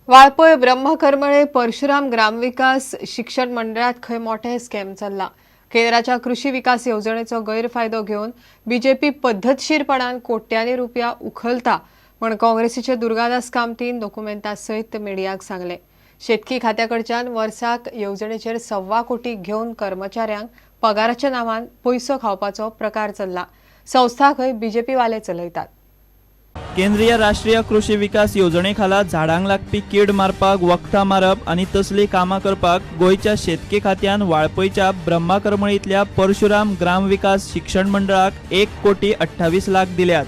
वाळपय ब्रह्मकरमळे परशुराम ग्रामविकास शिक्षण मंडळात खंय मोठे स्कॅम चल्ला. केंद्राच्या कृषी विकास येवजणेचो गैरफायदो घेवन बीजेपी पद्दतशीरपणान कोट्यांनी रुपया उखलता म्हण काँग्रेसीचे दुर्गादास कामतीन दोकुमेंता सयत मिडियाक सांगले. शेतकी खात्याकडच्यान वर्साक येवजणेचेर 1.25 कोटी घेवन कर्मचाऱ्यांक पगाराच्या नांवान पयसो खावपाचो प्रकार चल्ला. संस्था खंय बीजेपी वाले चलयतात. केंद्रीय राष्ट्रीय कृषी विकास येवजणे खाला झाडांक लागपी कीड मारपाक वखदां मारप आनी तसलीं कामां करपाक गोंयच्या शेतकी खात्यान वाळपयच्या ब्रह्माकरमळींतल्या परशुराम ग्रामविकास शिक्षण मंडळाक 1,28,00,000 दिल्यात.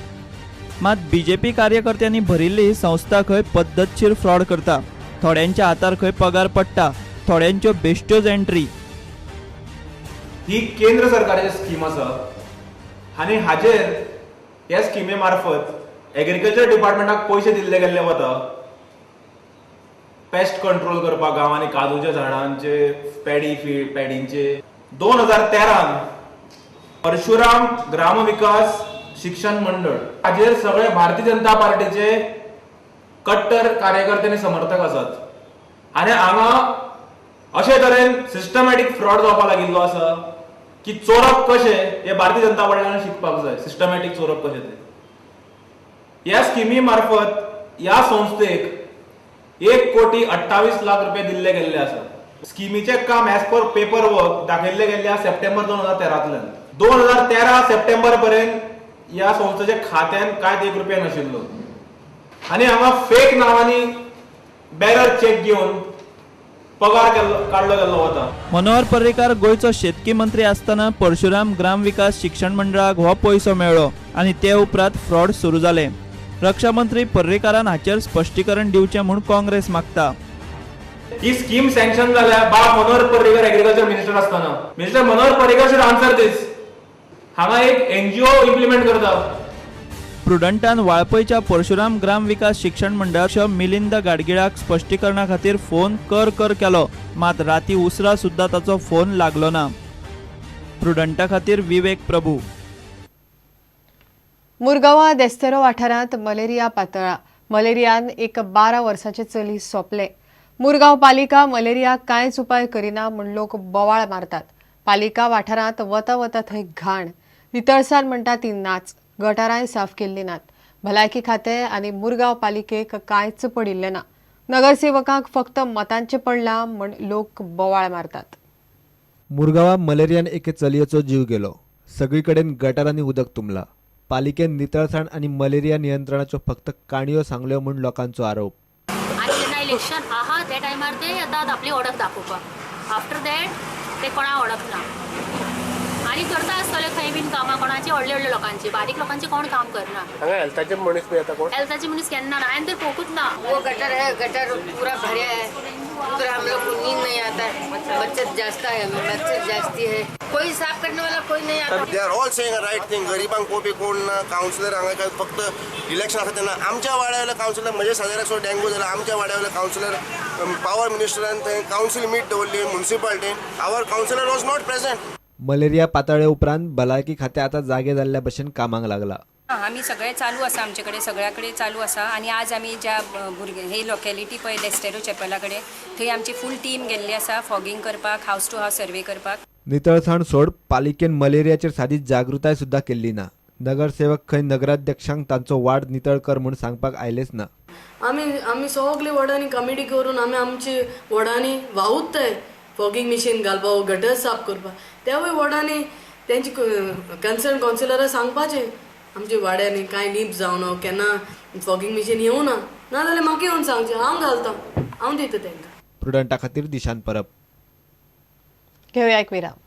मात बीजेपी कार्यकर्त्यांनी भरिल्ली संस्था खंय पद्दतशीर फ्रॉड करता. थोड्यांच्या हातार खंय पगार पडटा, थोड्यांच्यो बेश्ट्योच एंट्री. ही केंद्र सरकाराची स्कीम आसा आनी हाजेर ह्या स्किमे मार्फत एग्रीकल्चर डिपार्टमेंटाक पयशे दिल्ले गेल्ले वता पेस्ट कंट्रोल करपाक गांवांनी काजूच्या झाडांचे पेडी फीड पेडींचे. 2013 परशुराम ग्रामविकास शिक्षण मंडळ हाजेर सगळे भारतीय जनता पार्टीचे कट्टर कार्यकर्ते आनी समर्थक आसात आनी हांगा अशे तरेन सिस्टमॅटीक फ्रॉड जावपाक लागिल्लो आसा की चोरप कशें हें भारतीय जनता पार्टीन शिकपाक जाय. सिस्टमॅटीक चोरप कशें तें. ह्या स्किमी मार्फत ह्या संस्थेक 1,28,00,000 रुपये दिल्ले गेल्ले आसा. स्किमीचें काम एज पर पेपर वर्क दाखयल्ले गेल्ले आसा सप्टेंबर 2013तल्यान 2013 सप्टेंबर पर्यंत ह्या संस्थेच्या खात्यान कांयच 1 रुपया नाशिल्लो आनी हांगा फेक नांवांनी बॅरर चेक घेवन पगार काडलो गेल्लो वता. मनोहर पर्रीकार गोंयचो शेतकी मंत्री आसतना परशुराम ग्रामविकास शिक्षण मंडळाक हो पयसो मेळ्ळो आनी ते उपरांत फ्रॉड सुरू जाले. रक्षा मंत्री पर्रीकारान हाचेर स्पश्टीकरण दिवचें म्हूण काँग्रेस मागता. ही स्कीम सँक्शन जाल्या बाब मनोहर पर्रीकर एग्रीकल्चर मिनिस्टर आसतना. Mister Manohar Parrikar should answer this. हांगा एक एनजीओ इम्प्लिमेंट करता. प्रुडंटान वाळपयच्या परशुराम ग्रामविकास शिक्षण मंडळाच्या मिलिंद गाडगिळाक स्पश्टीकरणा खातीर फोन कर कर केलो, मात राती उसरा सुद्धा ताचो फोन लागलो ना. प्रुडंटा खातीर विवेक प्रभू. मुरगांवा देस्तेरो वाठारांत मलेरिया पातळा. मलेरियान एक 12 वर्साचे चली सोंपले. मुरगांव पालिका मलेरिया कांयच उपाय करिना म्हूण लोक बोवाळ मारतात. पालिका वाठारांत वता वता थंय घाण, नितळसाण म्हणटा ती नाच, गटारांय साफ केल्ली नात. भलायकी खातें आनी मुरगांव पालिकेक कांयच पडिल्लें ना. नगरसेवकांक फक्त मतांचें पडलां म्हूण लोक बोवाळ मारतात. मुरगांवा मलेरियान एके चलयेचो जीव गेलो. सगळी कडेन गटारांनी उदक तुंबला. पालिकेन नितळसाण आनी मलेरिया नियंत्रणाच्यो फक्त काणयो सांगल्यो म्हूण लोकांचो आरोप. आनी जेन्ना इलेक्शन आहा त्या टायमार ते येतात आपली वळख दाखोवपाक. आफ्टर that ते कोणा वळखना आनी करता आसतले खंय बीन कामां कोणाची, व्हडले व्हडले लोकांची, बारीक लोकांची कोण काम करना. हांगा हेल्थाचे मनीस बी येता कोण? हेल्थाचे मनीस केन्ना ना, हांवें तर पळोवंकूच ना. वो गटर है, गटर पूरा भरे है, उधर हम लोग को नींद नहीं आता है. मच्छर जास्ता है, मच्छर जास्ती है, कोई साफ करने वाला कोई नहीं आता. They are all saying right thing. गरिबांक पळोवपी कोण ना. कावन्सिलर हांगा काय फक्त इलेक्शन आसा तेन्ना आमच्या वाड्या वयल्या कावन्सिलर, म्हज्या शेजाऱ्याक सुद्दां डेंगू जाला. आमच्या वाड्या वयल्या कावन्सिलर पावर मिनिस्टरान थंय कावन्सील मीट दवरली मुन्सिपालिटीन. Our councillor was not present. Malaria पातळ्ळे उपरांत भलायकी खातें आतां जागे जाल्ल्या भशेन कामाक लागला. आमी सगळे चालू आसा, आमचे कडेन सगळ्या कडेन चालू आसा. आनी आज आमी ज्या भुरगे हे लोकेलिटी पळय डेस्टेरो चॅपला कडेन, थंय आमची फूल टीम गेल्ली आसा फॉगिंग करपाक, हावस टू हावस सर्वे करपाक. नितळसाण सोड, पालिकेन मलेरियाचेर सादी जागृताय सुद्दां केल्ली ना. नगरसेवक खंय नगराध्यक्षांक तांचो वार्ड नितळ कर म्हूण सांगपाक आयलेच ना. आमी आमी सगळे वॉर्डांनी कमिटी करून आमी आमचे वॉर्डांनी वावुरताय फॉगिंग मिशीन घालपाक, गटर साफ करपाक. त्यावूय वॉर्डांनी तेंचे कन्सर्न कावन्सिलराक सांगपाचें आमच्या वाड्यांनी कांय लीप जावना, केन्ना फॉगिंग मिशीन येवना, ना जाल्यार म्हाका येवन सांगचें, हांव घालता, हांव दिता तांकां. प्रुडंटा खातीर दिशांत परब. घेवया एक विराम.